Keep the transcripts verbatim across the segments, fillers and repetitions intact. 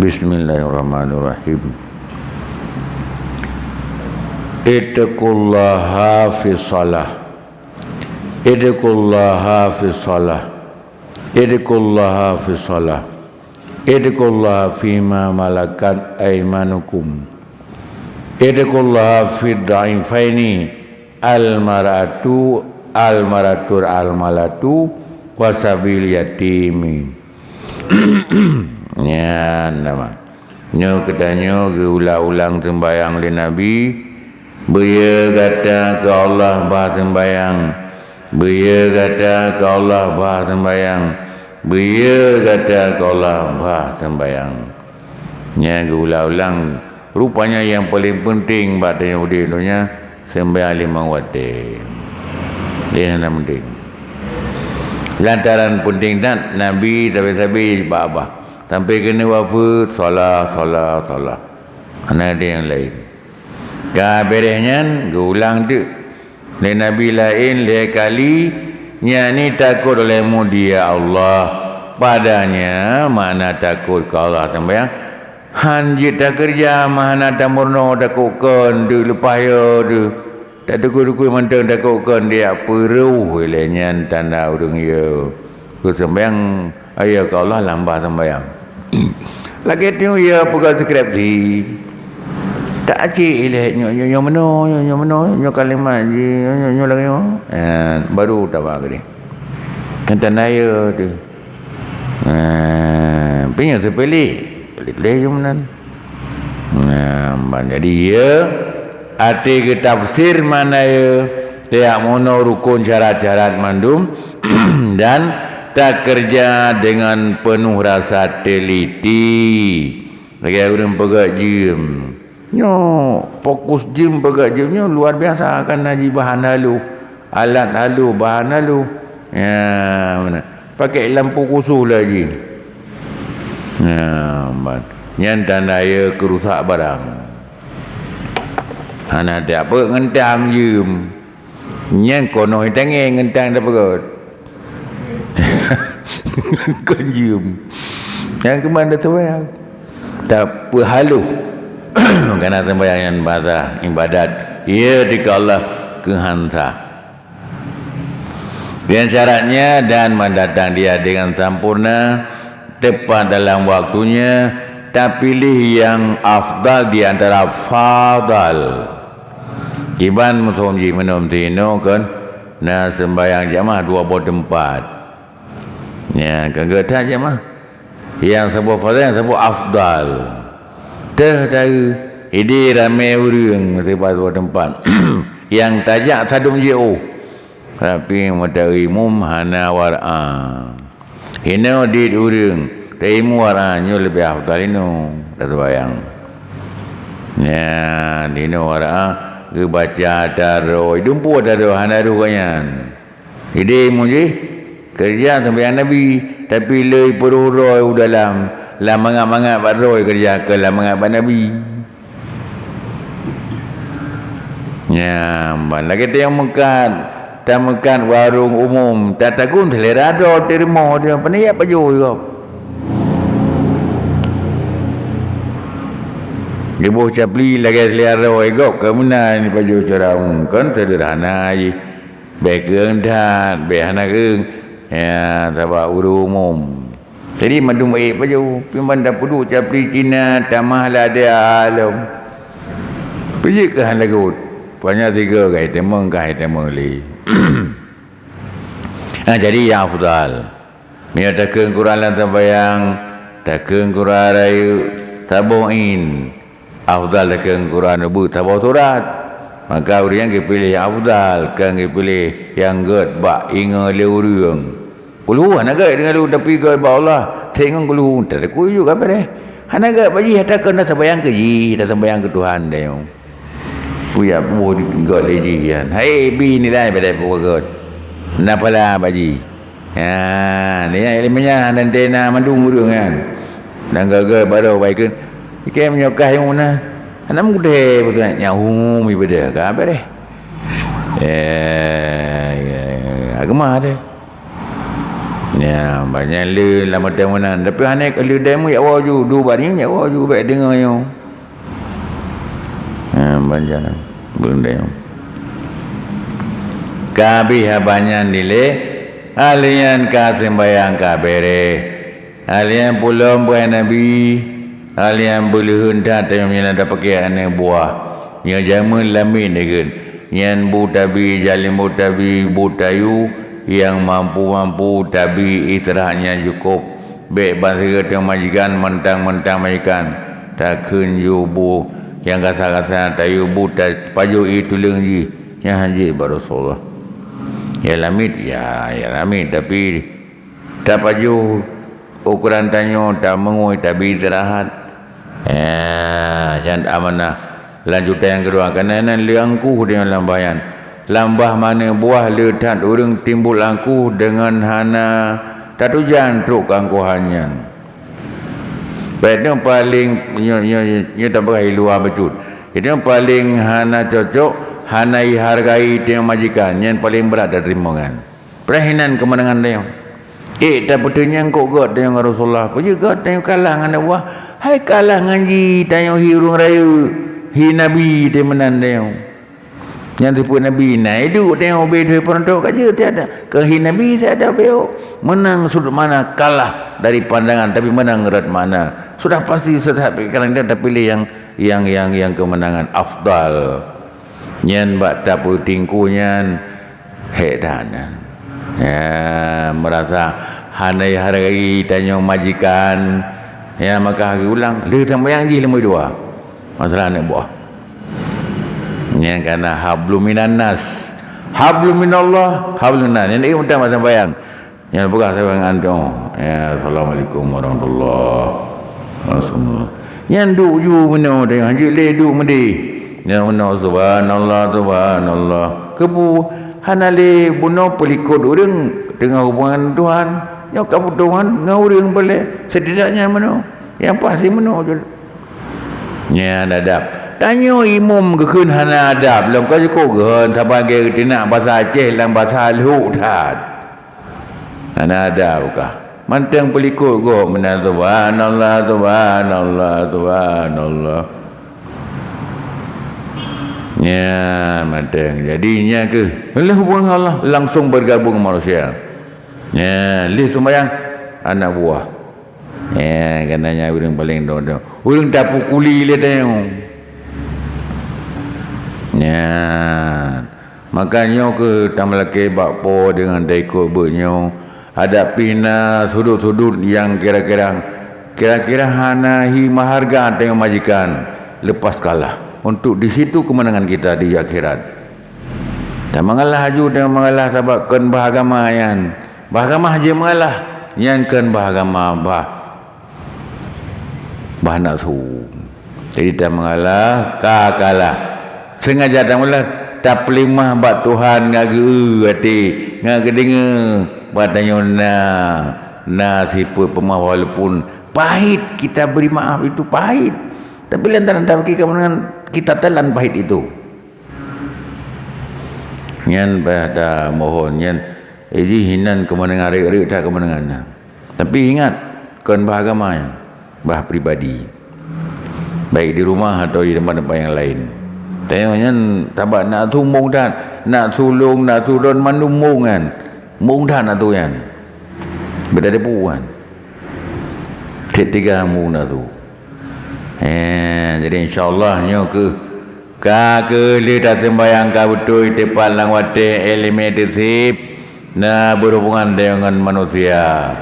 Bismillahirrahmanirrahim. Ittaqullaha fi shalah. Ittaqullaha fi shalah. Ittaqullaha fi shalah. Ittaqullaha fima malakat aimanukum. Ittaqullaha fid dhaifaini, al mar'atu, al mar'atu, al mar'atu, wasabil yatimi. Nyan nama. Nyoe geutanyoe geuulang-ulang seumbahyang lé Nabi, "Beuye gata keu Allah bah seumbahyang, beuye gata keu Allah bah seumbahyang, beuye gata keu Allah bah seumbahyang." Nyan geuulang-ulang. Rupanya nyang paleng peunteng bak tanyoe udeb donya, seumbahyang limong watée. Lé hana meunteng. Lantaran peunteng that, Nabi sabe-sabe bak babah. Sampai keuneuk wafeuet, shalah, shalah, shalah. Hana ada nyang laén. Ka béréh nyan, geuulang teuk lé nabi laén lhée kali, yakni takot olehmu di Allah. Padanya makna takot keu Allah seumbahyang, han jeuet takeureuja, meuhana tameurunoe, takot kon teuh, leupah yo teuh. Tatukui-tukui mantong, takot kon dijak peureuh ilée nyan tanda ureuëng yo. Keu seumbahyang, ayo keu Allah lam bah seumbahyang. Lagée tu ya peugah skripsi. Tak acik ilée nyoe, nyoe, nyoe meunoe, nyoe, nyoe meunoe, nyoe kalimat jih, nyoe, nyoe, nyoe lagée nyoe. Eh, baru tabah keudeh. Kan tanda ya tu. Eh, pi nyoe seupilih. Pilih-pilih je meunan. Nah, ban jadi ya, até geutafsir makna ya, tajak meunoe rukon syarat-syarat mandum, dan takeureuja deungon peunoh rasa teliti. Lagée ureuëng peugét jeuem. Nyoe fokus jeuem, peugét jeuem nyoe luar biasa, kan haji bahan haloh, alat haloh, bahan haloh. Ya, meunan. Pakai lampu khusus lagi. Nah, ban. Nyan tanda ya keurusak barang. Hana teupeue ngeutang jeuem. Nyan konoh tangé ngeutang tapeugét. Kon jeuem. Nyan keuman taseumbahyang. Tapeuhaloh. Karena seumbahyang nyan bahasa ibadat. Ya, di Allah keuhansa. Dan syaratnya dan mendatang dia dengan sempurna, tepat dalam waktunya, tapiléh nyang afdal di antara fadal. Kiban musoh jih meunan tinoe kan, na seumbahyang jamaah dua boh teumpat. Ya, kan geuh that jamaah. Nyang saboh fadal, nyang saboh afdal. Teuh taeu, ideh ramé ureuëng sibat dua teumpat. Nyang tajak sadum jiôh. Tapi meuteumé imum hana wara. Hinoe dit ureuëng, teumé wara nyoe leubeh afdal inoe, taseumbahyang. Nya, inoe wara geubaca taroe, dumpeue taroe hana roh gobnyan. Ideh imum jih, keureuja seumbahyang Nabi, tapi lé peureuroe u dalam, lam mangat-mangat bak droe keureuja keu lam mangat bak Nabi. Nyan, ban lagée teuh nyang meukat, tameukat warong umum, tatagun seulera droe teurimong, dia pane ya pajoh gob. Geuboh capli lagée seulera droe gob, keu meunan pajoh cara umum, kan seuderhana jih. Bék keueng that, bék hana keueng. Ya, sabab ureuëng umum. Jadi mandum ék pajoh, piman tapeuduek capli Cina, tamah ladée alom. Peujeuet keu hana lagot. Panya tiga gai teumong, gai teumong lé. Ha, jadi nyang afdal. Meunyoe takheun Quran lam sambayang, takheun Quran rayeuk, saboh in. Afdal takheun Quran ubeut saboh surat. Maka ureuëng nyan geupiléh nyang afdal, kon geupiléh nyang gét bak ingat lé ureuëng. Kulhu hana gét deungon lôn, tapi gét bak Allah. Sengong kulhu, teudeukui juga beureh. Hana gét bak jih, takheun na sambayang keu jih, na sambayang keu Tuhan tanyoe. Kuyak boh gét lé jih nyan. Hai bi nilai pada peugot. Na pala bak jih. Ha, nyan ileumèe nyan dan tena mandum ureuëng nyan. Dan gaga baroe baikon. Iké meunyoe kah nyang na. Hana meukeudeh beutôi nyan hum ibadah ka beureh. Eh, ya, ya, ya. Agama ada. Ya, banyak le lam ateueh meunan. Tapi hana le dai mu jak woe ju, du bak nyoe jak woe ju, bèk deungoe nyoe. Ha, banyak. Beundai. Ka habéh haba nyan dilèe, ahli nyan ka seumbahyang ka bèrèh. Ahli nyan pulom beuai Nabi, ahli nyan beuleuheun that tanyoe nyan tapaké aneuk buah. Nyoe jameun lamiet nyan. Nyan bu tabi, jalim bu tabi, bu tayue nyang mampu-mampu tabi istirahat nyang cukôp. Bèk ban sigoe teuma majikan mantang-mantang majikan. Takheun ju bu nyang gasa-gasa tayue bu tapajoh ié tuleueng jih. Nyan han jeuet bak Rasulullah. Ya lamiet, ya, ya lamiet, tapi tapajoh ukoran tanyoe, tameungui, tabi istirahat. Ya, nyan amanah. Lanjutan nyang keudua, kareuna nyan le angkuh deungon lam bah nyan. Lam bah maneuk buah le that ureueng timbul angkuh deungon hana tatujan trok keangkuhan nyan. Bèk nyoe paleng, nyoe, nyoe, nyoe tapeugah i luwa bacut. Itu nyang paleng hana cocok, hana ihargai teuma majikan, nyan paleng brat tateurimong nyan. Padahai hinan keumeunangan tanyoe. Ék tapeuteunyang kok göt tanyoe ngon Rasulullah. Peue jeuet göt tanyoe kalah ngon aneuk buah? Hai kalah ngon jih tanyoe hi ureueng rayeuk, hi Nabi teuh meunan tanyoe. Nyan teupeu Nabi na iduek tanyoe ubé dua peurantok ka jeuet tiada. Keu hi Nabi siada beuyôh meunang sudut mana kalah dari pandangan tapi meunang rot makna. Sudah pasti sesat pikiran kita tapiléh nyang, nyang, nyang, nyang keumeunangan afdal. Nyan bak tapeutingku nyan hék that nyan. Ya, meurasa hana ihargai tanyoe majikan. Ya, maka geuulang, lheueh sambayang jih leumoi dua. Masalah aneuk buah. Nyan kana hablum minan nas. Hablum minallah, hablum minan nas. Nyan ikeu meutam bak sambayang. Nyan peugah saban antom, "Ya, assalamualaikum warahmatullah." Assalamualaikum. Nyan duek ju meunoe teuh, hanjeuet lé duek meudeh. Nyan meunoe, "Subhanallah, subhanallah." Keupeue hana lé bunoe peulikot ureueng teungoh hubungan Tuhan? Nyoe ka putôh ngon, ngon ureueng peureulèe. Setidaknya meunoe. Nyang pasti meunoe ju. Nyan adab. Tanyoe imum geukheun hana adab, lom ka jikheun geuhon saban geutindak basa Aceh lam basa Lhok that. Hana adab kah? Mantong peulikot gob meunan, "Subhanallah, subhanallah, subhanallah." Nyan mantong. Jadi nyan keuh, lheueh hubungan Allah langsung bergabung ngon manusia. Nyan, lheueh sumbayang aneuk buah. Eh, keunan nyan ureueng paleng dong-dong. Ureueng tapukuli lé tanyoe. Nyan. Maka nyoe keuh tameulakèe bak Po deungon taikot beuet nyoe. Adak pih na sudut-sudut nyang kira-kira, kira-kira hana hi meuharga tanyoe majikan. Leupaskanlah. Untuk di situ keumeunangan kita di akhirat. Tamangalah aju, tamangalah sabab kon bah agama nyan. Bah agama jeuet mangalah, nyan kon bah agama, bah, bah nafsu. Jadi tamangalah, ka kalah. Sengaja tamangalah, tapeuleumah bak Tuhan ngon geu-eu até, ngon geudeungoe bak tanyoe na, na sifeuet peumah walaupun pahit kita beri maaf itu pahit. Tapi lantaran tapeuki keumeunangan kita telan pahit itu. Nyan bah tamohon nyan, eh, jih hinan keumeunangan, rayeuk-rayeuk that keumeunangan nyan. Tapi ingat, kon bah agama nyan, bah pribadi. Baik di rumah atau di tempat-tempat nyang laén. Tanyoe nyan sabab nafsu mong that, nafsu lôn, nafsu lôn mandum mong nyan. Mong that nafsu nyan. Beda debu kan. Tiep tiga mong nafsu. Eh, jadi insya Allah nyoe keuh ka keuh lheueh taseumbahyang ka beutôi teupat lam watèe, ileumèe teuseb, na berhubungan deungon manusia.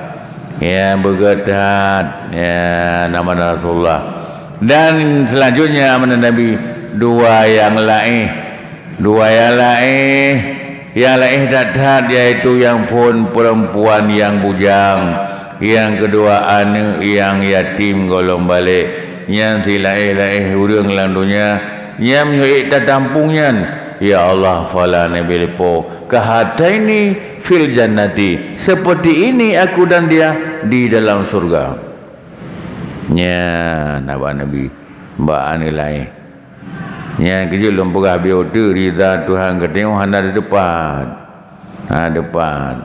Ya, beugét that, ya, nama Rasulullah. Dan selanjutnya amanah Nabi, dua nyang laén. Dua nyang laén, nyang laén that-that, yaitu nyang phôn perempuan nyang bujang, nyang keudua aneuk nyang yatim gohlom balek, nyan silaén-laén ureueng lam donya, nyang meunyoe ék tatampong nyan, "Ya Allah, fala nabi lipo, kahataini fil jannati, seperti ini aku dan dia di dalam surga." Nyan, haba Nabi, bak aneuk laén. Nyan keujeuet lôn peugah, biyeu teuk ridha Tuhan geutanyoe hana teupat. Hana teupat.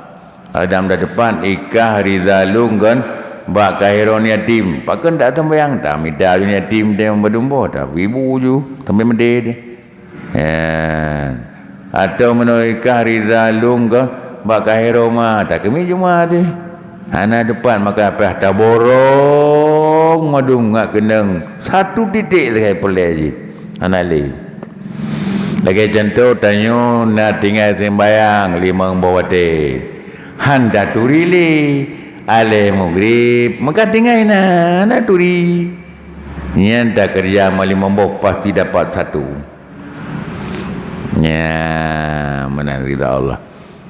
Adam dah teupat ikah rida lôn kon bak kaheron yatim. Pakon tak sembayang? Tak mita lôn yatim deh meudumboh, tapi ibu ju sampai meudeh deh. Ya. Atau meunoe ikah rida lôn kon bak kaheron ma, tak keumiet juma deh. Hana teupat maka payah taborong mandum ngat keunong satu titik sagai peureulée jih. Hana lé. Lagée contoh tanyoe na tinggai sembayang limong boh watée. Han taturi lé, alée mugrib meuka tinggai na, na turi. Nyan takeureuja meulimong boh pasti dapat satu. Nya meunan rida Allah.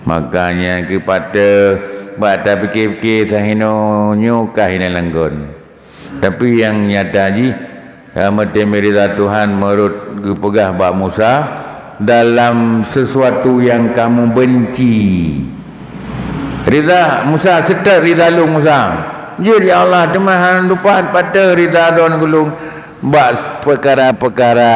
Makanya keu patéh bak tapike-pike sahinoe nyoe ka hina langgon. Tapi nyang nyata jih, ya, meuteumé rida Tuhan meurot geupeugah bak Musa, dalam sesuatu yang kamu benci. Rida Musa, seutôt rida lôn Musa. Jeuet ya Allah, teuma hana lupat patéh rida droen keu lôn bak peukara-peukara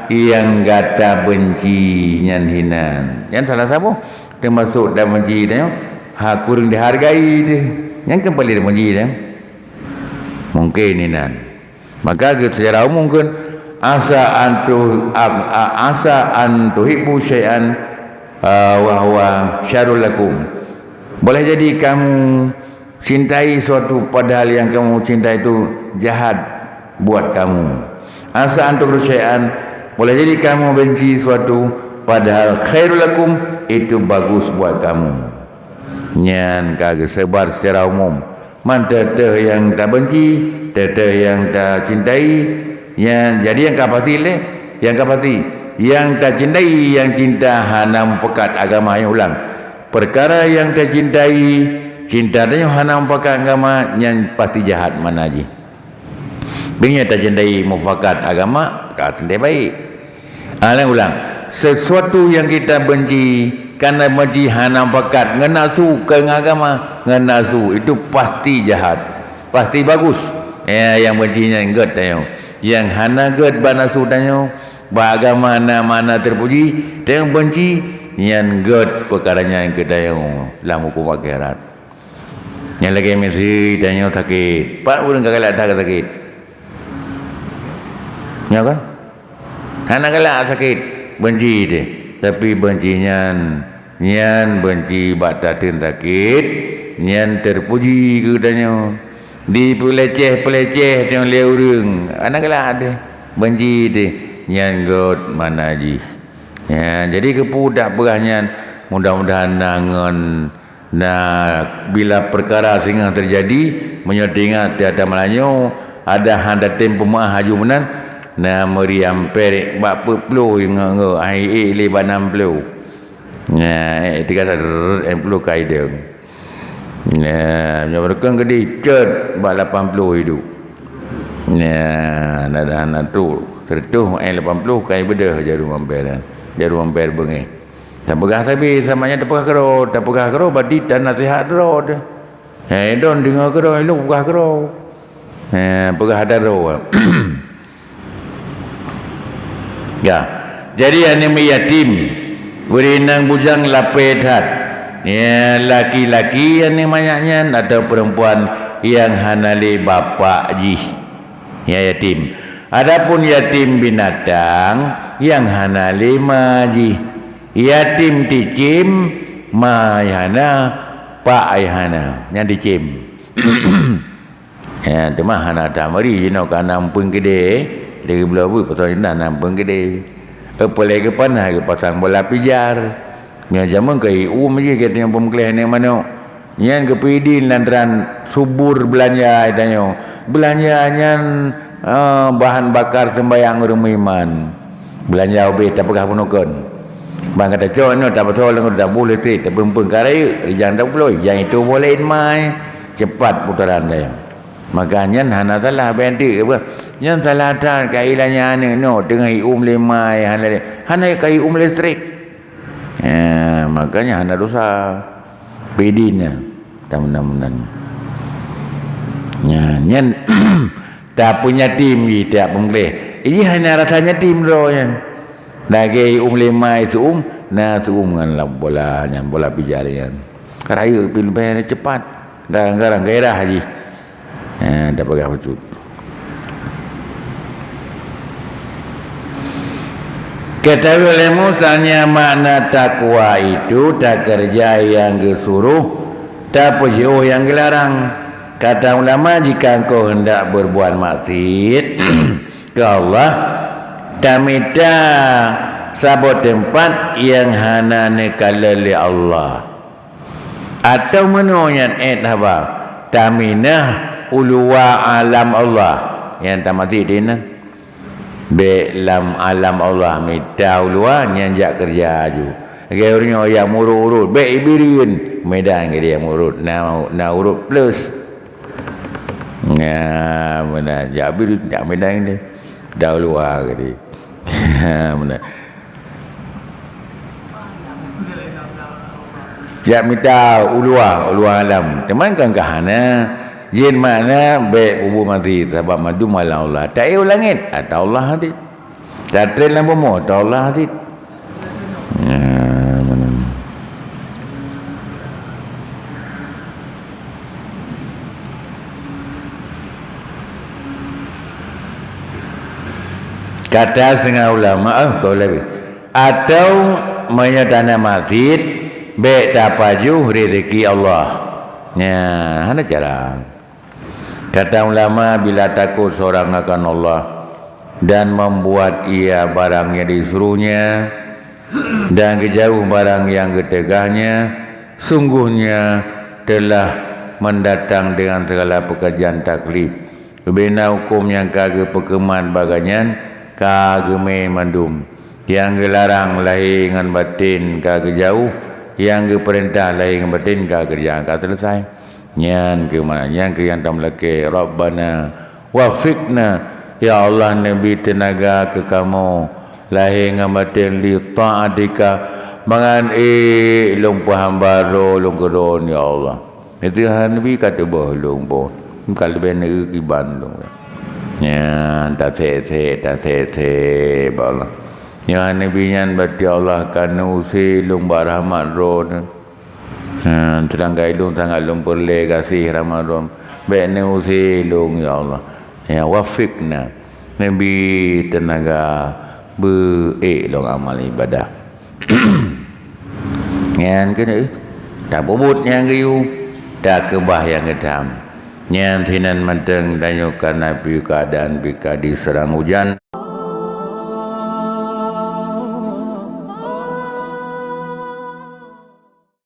nyang gata benci nyan hinan. Nyan salah saboh teumasok tabenci tanyoe, ha kureueng dihargai teuh. Nyan kan paléng tabenci tanyoe. Mungken inan. Maka ke secara umum kan, asa antu a- a- asa antuhibbu syai'an, a, wa huwa syarrul lakum. Boleh jadi kamu cintai suatu padahal yang kamu cintai itu jahat buat kamu. Asa antukrahu syai'an, boleh jadi kamu benci suatu padahal khairul lakum, itu bagus buat kamu. Nyan ka geusebar secara umum. Man teuh-teuh nyang tabenci, teuh-teuh nyang tacintai, nyan jadi nyang ka pasti lé, nyang ka pasti, nyang tacintai, nyang cinta hana meupakat agama, nyang ulang. Peukara nyang tacintai, cinta tanyoe hana meupakat agama, nyan pasti jahat makna jih. Beungoh tacintai mufakat agama, ka seuntée baik. Ah, ulang-ulang. Sesuatu yang kita benci, karena benci hana pakat ngon nafsu, keu ngon agama, ngon nafsu, itu pasti jahat. Pasti bagus. Ya, nyang benci nyan gét tanyoe. Nyang hana gét bak nafsu tanyoe, bak agama na makna terpuji, tanyoe benci, nyan gét peukara nyan keu tanyoe lam huköm akhirat. Nyang lagée miseue tanyoe sakét. Pat ureuëng ka galak that sakét? Nyoe kan? Hana galak sakét, benci deh. Tapi benci nyan, nyan benci bak tateun sakét, nyan terpuji keu tanyoe. Dipeuleceh-peuleceh tanyoe lé ureuëng, hana galak deh. Benci deh, nyan gét makna jih. Ya, jadi keupeue dak peugah nyan, mudah-mudahan na ngon Na, bila peukara singoh teujadi, meunyoe teuingat di ata meulanyoe, ada hán tatem peumeuáh aju meunan, na meuri amper bak peuet ploh ingat-ingat, hai ék lé bak nam ploh. Nah, ék teuka rrrr, enam puluh ka idong. Nah, meunyoe beureukeun geudeh cot bak lapan ploh iduek. Nah, na, na, na tu, seratus, eh, lapan puluh ka ibeudôh jarum amper nyan. Jarum amper beungéh. Tapeugah sabe, sama nyan tapeugah keudroe, tapeugah keudroe berarti tanaseuhat droe teuh. Hai, don deungoe keudroe, ilôn peugah keudroe. Ha, peugah ata droe. Ya. Jadi aneuk yatim, ureuëng inong bujang lapée that. Ya, laki-laki aneuk manyak nyan atau perempuan nyang hana lé bapak jih. Ya, yatim. Adapun yatim binatang nyang hana lé ma jih. Yatim cicém, ma hana, pak hana, nyan cicém. Ya, teuma hana that meuri jinoe ka na muphom keudeh, lagée bloe beuh pasal na muphom keudeh. Apalagi geupanah geupasang bola pijar. Nyoe jameun ka ium jih geutanyoe peumeukleh aneuk manok. Nyan geupeuidin lantaran subur beulanja tanyoe. Beulanja nyan, eh, bahan bakar seumbayang ureuëng meuiman. Beulanja ubé tapeugah peunukeun. Ban gata cok nyoe tapasoe lam gata boh listrik, tapeumpeueng ka rayeuk, rijang tapeuplôi, rijang itu boh laén mai, cepat putaran tanyoe. Maka nyan hana salah, ban teuk apa? Nyan salah that ka ilanya aneuk nyoe teungoh ium lé mai, hana lé, hana ka ium listrik. Eh, makanya hana dosa. Pidin nyan. Tam-, tam-, tam. Nyan, nyan tapeunyatim jih tiap peungkleh. Jih hana rasa nyatim droe nyan. Lagée ium lé mai seuum, na seuum ngon lam bola nyan, bola pijar nyan. Rayeuk pih leubeh cepat. Garang-garang gairah jih. Ha, tapeugah bacut. Geutanyong lé Musa, nyan makna takwa itu takeureuja nyang geusuruh, tapeujiôh nyang geularang. Kata ulama, jika engkau hendak berbuat maksiat keu Allah, tamita saboh teumpat nyang hana neukalon lé Allah. Atawa meunyoe nyan ék haba, taminah uluwa alam Allah, nyang tamaséh di nan. Bék lam alam Allah mita uluwa, nyan jak keureuja aju. Lagèe ureueng nyoe jak meurot-urot, bék ié bireuen, medan geuh dia meurot, na, na urot plus. Nya, meunan, jak bireuen, jak medan geuh dia. Dah uluwa geuh dia. Meunan. Jak mita uluwa, uluwa alam. Teuma kan ka hana. Jih makna bék peubuet maté, sabab mandum alam Allah. Taék u langét, ata Allah hadir. Tatrén lam bumoe, ata Allah hadir. Nah, meunan. Kata setengah ulama, eh, kau lebih. Atau meunyoe tana maksiat, bék tapajoh rezeki Allah. Nya, hana cara. Kata ulama, bila takut seorang akan Allah dan membuat ia barang yang disuruhnya dan geujaoh barang yang geuteugahnya, sungguhnya telah mendatang dengan segala pekerjaan taklif. Leubeh na huköm nyang ka geupeukeumat bak gobnyan ka geumé mandum. Nyang geularang lahé ngon batén ka geujaoh, nyang geupeurintah lahé ngon batén ka geukeureuja, ka seuleusai. Nyan keuh ma-, nyan keuh nyang tameulakée, "Rabbana waffiqna," ya Allah, neubri teunaga keu kamoe lahé ngon batén, "li taatika," mangat ék lôn peuhamba droe lôn keu Droen, ya Allah. Meuseuti hana neubi ka teuboh lôn boh, ka leubeh neueu kiban lôn. Nyan tasek-sek, tasek-sek bak Allah. Nyoe hana neubi nyan, berarti Allah ka neuusé lôn bak rahmat Droeneuh. Ha, seudangkan ulôn sangat lôn peureulée gaséh rahmat Droeneuh. Bék neuusé lôn, ya Allah. Ya, wafiqna. Neubi teunaga beu ék lôn amal ibadah. Nyan keuneuk tapeubuet nyang geuyue, takeubah nyang geutham. Nyan sinan mantong tanyoe kana piôh keuadaan pih ka diseurang ujan.